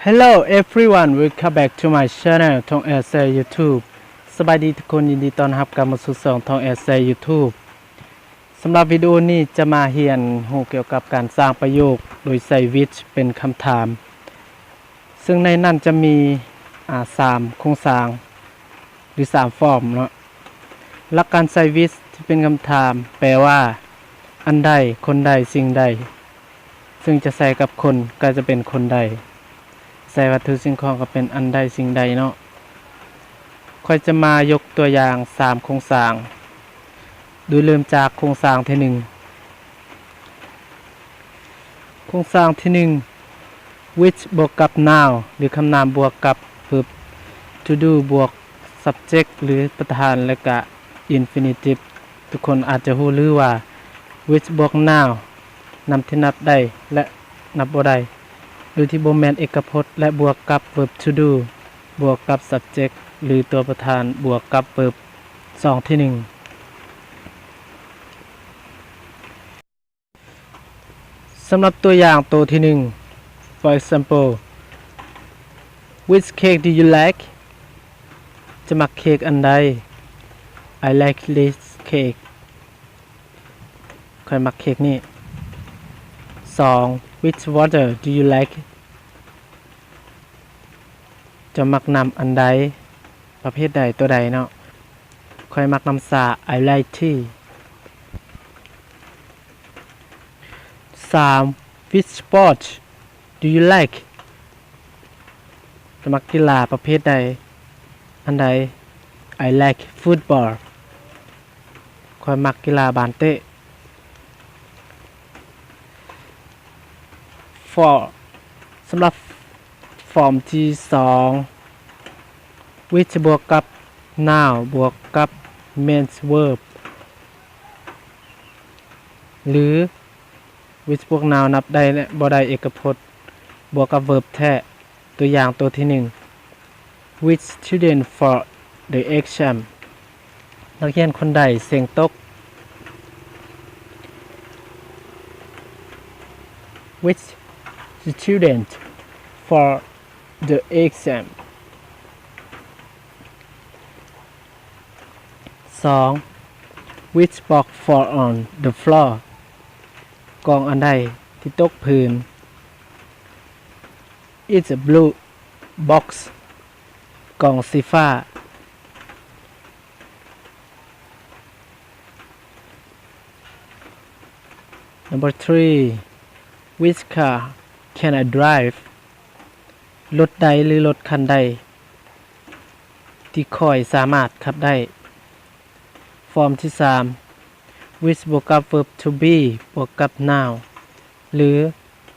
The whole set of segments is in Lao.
Hello everyone, welcome back to my channel ທ່ອງແອແຊ YouTube. ສະບາຍດີທຸກຄົນ, ຍິນດີຕ້ອນຮັບກັບມາສູ່ຊ່ອງທ່ອງແອແຊ YouTube. ສຳລັບວິດີໂອນີ້ຈະມາຮຽນຮູ້ກ່ຽວກັບການສ້າງປະໂຫຍກໂດຍໃຊ້ which ເປັນຄຳຖາມ, ເຊິ່ງໃນນັ້ນຈະມີ ອາ ສາມໂຄງສ້າງ ຫຼື ສາມຟອມເນາະ. ຫຼັກການໃຊ້ which ທີ່ເປັນຄຳຖາມ ແປວ່າ ອັນໃດ, ຄົນໃດ, ສິ່ງໃດ, ເຊິ່ງຈະໃຊ້ກັບຄົນກໍຈະເປັນຄົນໃດ, ໃຊ້ວັດຖຸສິ່ງຂອງກໍເປັນອັນໃດ, ສິ່ງໃດເນາະ. ຂ້ອຍຈະມາຍົກຕົວຢ່າງສາມໂຄງສ້າງ, ໂດຍເລີ່ມຈາກໂຄງສ້າງທີໜຶ່ງ. ໂຄງສ້າງທີໜຶ່ງ which ບວກກັບ noun ຫຼື ຄຳນາມ ບວກກັບ verb to do ບວກ subject ຫຼື ປະທານ ແລະ ກະ infinitive. ທຸກຄົນອາດຈະຮູ້ຫຼືວ່າ which ບວກ noun ນຳທີ່ນັບໄດ້ ແລະ ນັບບໍ່ໄດ້ ໂດຍທີ່ບໍ່ແມ່ນເອກະພົດ ແລະ ບວກກັບ verb to do ບວກກັບ subject ຫຼື ຕົວປະທານ ບວກກັບ verb ຊ່ອງທີໜຶ່ງ. ສຳລັບຕົວຢ່າງໂຕທີໜຶ່ງ for example, which cake do you like? ເຈົ້າມັກເຄ້ກອັນໃດ? I like this cake. ຂ້ອຍມັກເຄ້ກນີ້. ສອງ which water do you like? ເຈົ້າມັກນ້ຳອັນໃດ? ປະເພດໃດ? ຕົວໃດເນາະ? ຂ້ອຍມັກນ້ຳຊາ. I like tea. ສາມ which sport do you like? ເຈົ້າມັກກິລາປະເພດໃດ? ອັນໃດ? I like football. ຂ້ອຍມັກກິລາບານເຕະ. ສອງ ສຳລັບຟອມທີສອງ which ບວກກັບ noun ບວກກັບ main verb ຫຼື which ບວກ noun ນັບໄດ້ ແລະ ບໍ່ໄດ້ເອກະພົດ ບວກກັບ verb ແທ້. ຕົວຢ່າງໂຕທີໜຶ່ງ which student failed the exam? ນັກຮຽນຄົນໃດເສັງຕົກ? Which student failed the exam? ສອງ which box fall on the floor? ກ່ອງອັນໃດທີ່ຕົກພື້ນ? It's a blue box. ກ່ອງສີຟ້າ. Number three, which car can I drive? ລົດໃດ ຫຼື ລົດຄັນໃດ ທີ່ຂ້ອຍສາມາດຂັບໄດ້? ຟອມທີສາມ which ບວກກັບ verb to be ບວກກັບ noun ຫຼື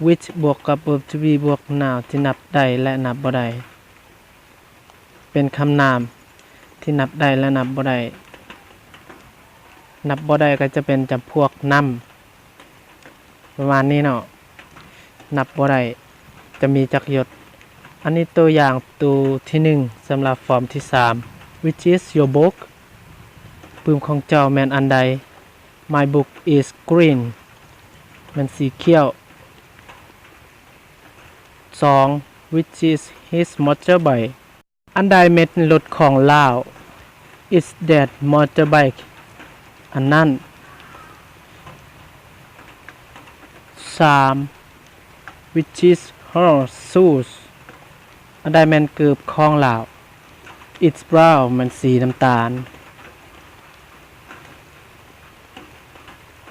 which ບວກກັບ verb to be ບວກ noun ທີ່ນັບໄດ້ ແລະ ນັບບໍ່ໄດ້ ເປັນຄຳນາມທີ່ນັບໄດ້ ແລະ ນັບບໍ່ໄດ້. ນັບບໍ່ໄດ້ກໍຈະເປັນຈຳພວກນຳ ປະມານນີ້ເນາະ. ນັບບໍ່ໄດ້ຈະມີຈັກຍົດ. ອັນນີ້ຕົວຢ່າງໂຕທີໜຶ່ງ ສຳລັບຟອມທີສາມ which is your book? ປຶ້ມຂອງເຈົ້າແມ່ນອັນໃດ? My book is green. ແມ່ນສີຂຽວ. ສອງ which is his motorbike? ອັນໃດແມ່ນລົດຂອງລາວ? Is that motorbike? ອັນນັ້ນ. ສາມ which is her shoes? ອັນໃດແມ່ນເກີບຂອງລາວ? It's brown. ແມ່ນສີນ້ຳຕານ.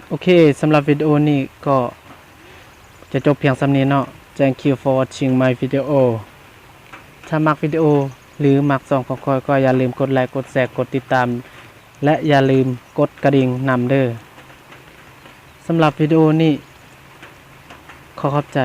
ໂອເຄ ສຳລັບວິດີໂອນີ້ກໍຈະຈົບພຽງສ່ຳນີ້ເນາະ. Thank you for watching my video. ຖ້າມັກວິດີໂອ ຫຼື ມັກຊ່ອງຂອງຂ້ອຍ ກໍຢ່າລືມກົດໄລ, ກົດແຊ, ກົດຕິດຕາມ ແລະ ຢ່າລືມກົດກະດິ່ງນຳເດີ້. ສຳລັບວິດີໂອນີ້ ຂໍຂອບໃຈ.